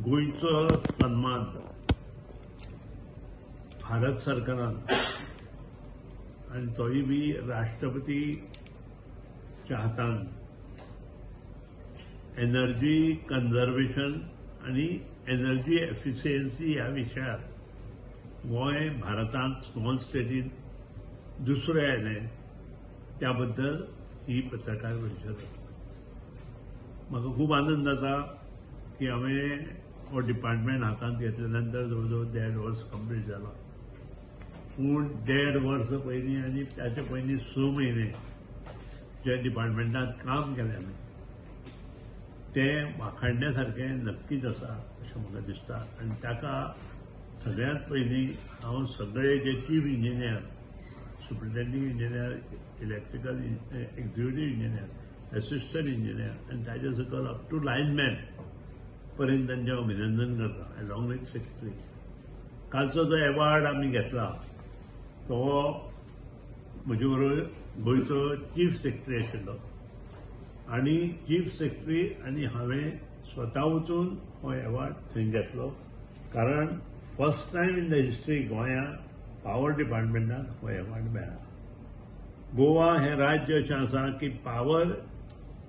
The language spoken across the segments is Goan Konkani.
गोंयचो सन्मान भारत सरकारान आनी तोय बी राष्ट्रपतीच्या हातान एनर्जी कन्जर्वेशन आनी एनर्जी एफिशियन्सी ह्या विशयार गोंय भारतांत स्मॉल स्टेटीन दुसरें आयलें त्या बद्दल ही पत्रकार परिशद आसा. म्हाका खूब आनंद जाता की हांवें हो डिपार्टमेंट हातांत घेतल्या नंतर जवळ जवळ 1.5 वर्स कंप्लीट जाला. पूण 1.5 वर्स पयलीं आनी ताचे पयलीं 6 म्हयने जे डिपार्टमेंटांत काम केलें आमी तें वाखाणण्या सारकें नक्कीच आसा अशें म्हाका दिसता. आनी ताका सगळ्यांत पयलीं हांव सगळे जे chief engineer, superintending engineer, electrical executive engineer, assistant engineer आनी ताजे सकयल अप टू लायनमॅन पर्यंत तांचें अभिनंदन करता अलॉंग विथ सेक्रेटरी. कालचो जो एवॉर्ड आमी घेतला तो म्हजे बरोबर गोंयचो चीफ सेक्रेटरी आशिल्लो आनी चीफ सेक्रेटरी आनी हांवें स्वता वचून हो एवॉर्ड थंय घेतलो, कारण first time in the history गोंयांत पावर डिपार्टमेंटाक हो एवॉर्ड मेळ्ळा. गोवा हें राज्य अशें आसा की पावर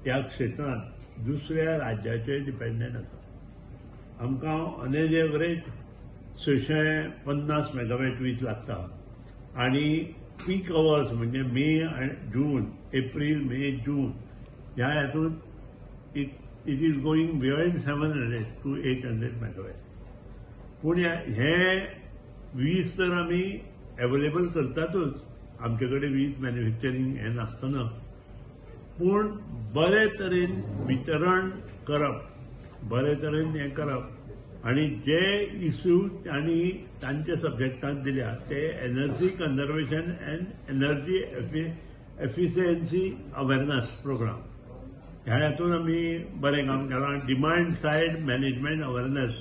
ह्या क्षेत्रांत दुसऱ्या राज्याचेर डिपेंडंट आसा. आमकां ऑन एन एवरेज 650 मेगावॅट वीज लागता आनी पीक अवर्स म्हणजे मे आनी जून, एप्रील, मे, जून ह्या हातूंत it is going beyond 700 to 800 megawatt. पूण हे वीज तर आमी एवेलेबल करतातूच, आमचे कडेन वीज मॅन्युफॅक्चरींग हें नासतना, पूण बरे तरेन वितरण करप, बरे तरेन हें करप आनी जे इश्यू तांणी तांच्या सब्जेक्टांत दिल्या ते energy conservation and energy efficiency awareness programme ह्या हातूंत आमी बरें काम केलां. डिमांड सायड मॅनेजमेंट अवेरनस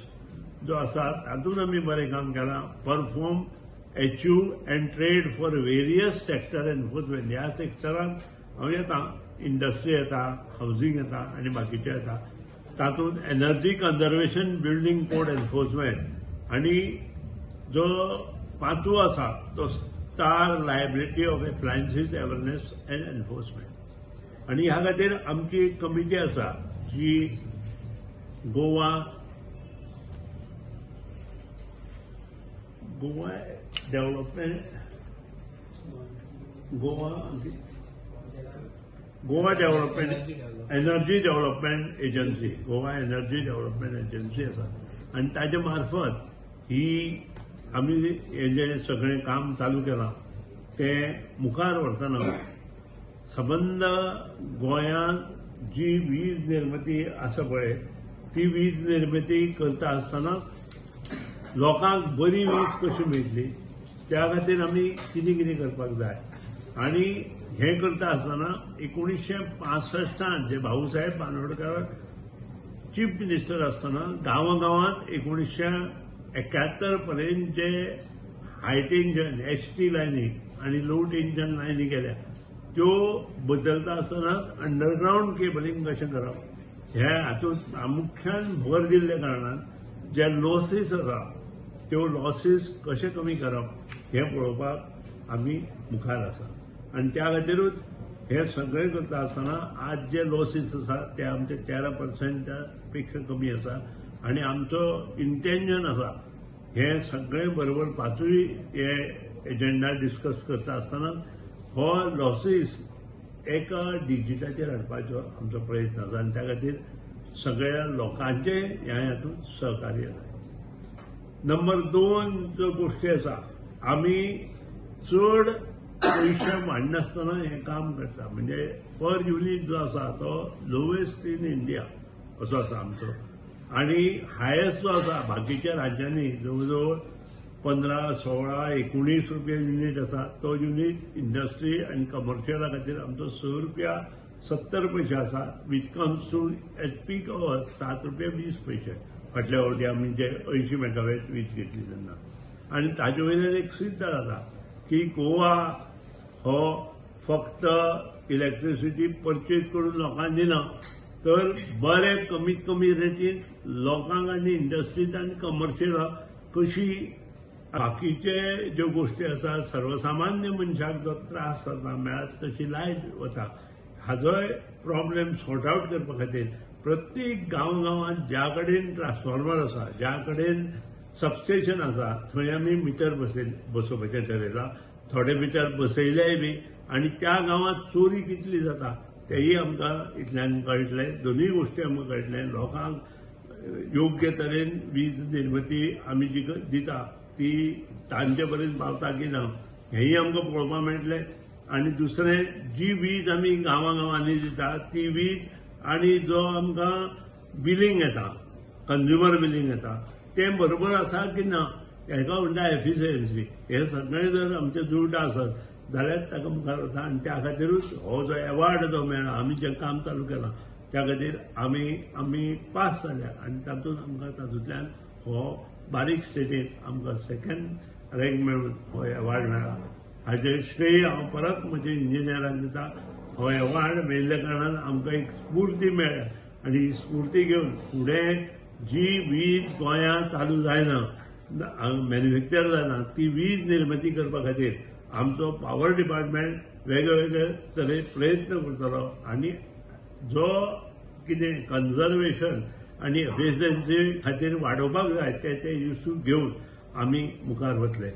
जो आसा तातूंत आमी बरें काम केलां. Perform, achieve and trade for various sector enforcement ह्या सेक्टरांत हांव येता, इंडस्ट्री येता, हावजींग येता आनी बाकीचे येता. तातूंत energy conservation building code enforcement आनी जो पांचवो आसा तो star liability of appliances awareness and enforcement. आनी ह्या खातीर आमची एक कमिटी आसा जी Goa Goa development Goa Goa development energy development agency, Goa energy development agency आसा आनी ताजे मार्फत ही आमी हें जें सगळें काम चालू केलां तें मुखार व्हरतना सबंद गोंयांत जी वीज निर्मिती आसा पळय ती वीज निर्मिती करता आसतना लोकांक बरी वीज कशी मेळटली त्या खातीर आमी कितें कितें करपाक जाय. आनी हें करता आसतना 1965 जे भाऊसाहेब बांदोडकर चीफ मिनिस्टर आसतना गांवागांवांत 1971 पर्यंत जे हाय टेन्शन एस टी लायनी आनी लो टेन्शन लायनी केल्या त्यो बदलता आसतना अंडरग्रावंड केबलिंग कशें करप हे हातूंत प्रामुख्यान भर दिल्ल्या कारणान जे लॉसीस आसा त्यो लॉसीस कशें कमी करप हें पळोवपाक आमी मुखार आसा. आनी त्या खातीरूच हें सगळें करता आसतना आज जे लॉसीस आसा ते आमचे 13% पेक्षा कमी आसा आनी आमचो इंटेन्शन आसा हें सगळें बरोबर पांचूय हे एजेंडा डिस्कस करता आसतना हो लॉसीस एका डिजिटाचेर हाडपाचो आमचो प्रयत्न आसा आनी त्या खातीर सगळ्या लोकांचें ह्या हातूंत सहकार्य जाय. नंबर 2 ज्यो गोश्टी आसा, आमी चड पयशे मांडनासतना हें काम करता, म्हणजे पर युनीट जो आसा तो लोवेस्ट इन इंडिया असो आसा आमचो आनी हायेस्ट जो आसा बाकीच्या राज्यांनी जवळ जवळ 15, 16, 19 रुपया युनीट आसा तो युनीट इंडस्ट्री आनी कमर्शियला खातीर आमचो 6 रुपया 70 पयशे आसा, which comes to at peak hours 7 रुपया 20 पयशे फाटल्या फावटी आमी जे 80 मेगावॅट वीज घेतली तेन्ना. आनी ताजे वयल्यान एक सिद्ध जाता की गोवा हो फक्त इलेक्ट्रिसिटी परचेज करून लोकांक दिना तर बरे कमीत कमी रेटीन लोकांक आनी इंडस्ट्रीज आनी कमर्शियलाक कशी बाकीचे ज्यो गोश्टी आसा सर्वसामान्य मनशाक जो त्रास जाता मेळत तशी लायट वता हाजोय प्रॉब्लेम सॉर्ट आवट करपा खातीर प्रत्येक गांव गांवांत ज्या कडेन ट्रान्सफॉर्मर आसा, ज्या कडेन सबस्टेशन आसा, थंय आमी मिटर बसोवपाचें ठरयलां. थोडे मिटर बसयलेय बी आनी त्या गांवांत चोरी कितली जाता तेयी आमकां इतल्यान कळटलें. दोनूय गोश्टी आमकां कळटलें. लोकांक योग्य तरेन वीज निर्मिती आमी जी दिता ती तांचे पर्यंत पावता की ना हेंय आमकां पळोवपाक मेळटलें. आनी दुसरें, जी वीज आमी गांवां गांवांनी दिता ती वीज आनी जो आमकां बिलींग येता, कंज्युमर बिलींग येता, तें बरोबर आसा की ना, हेका म्हणटा एफिशियन्सी. हें सगळें जर आमचें जुळटा आसत जाल्यार ताका मुखार वता. आनी त्या खातीरूच हो जो एवॉर्ड जो मेळ्ळा, आमी जें काम चालू केलां त्या खातीर आमी पास जाल्या आनी तातूंत आमकां तातूंतल्यान हो बारीक स्टेटीन आमकां सेकंड रँक मेळून हो एवॉर्ड मेळ्ळा. हाजें श्रेय हांव परत म्हज्या इंजिनियरांक दिता. हो एवॉर्ड मेळिल्ल्या कारणान आमकां एक स्फूर्ती मेळ्ळ्या आनी ही स्फूर्ती घेवन फुडें जी वीज गोंयांत चालू जायना, मॅन्युफॅक्चर जायना, ती वीज निर्मिती करपा खातीर आमचो पावर डिपार्टमेंट वेगळे वेगळे तरेन प्रयत्न करतलो आनी जो कितें कन्जर्वेशन आनी एफिशियन्सी खातीर वाडोवपाक जाय ते इश्यू घेवन आमी मुखार वतले.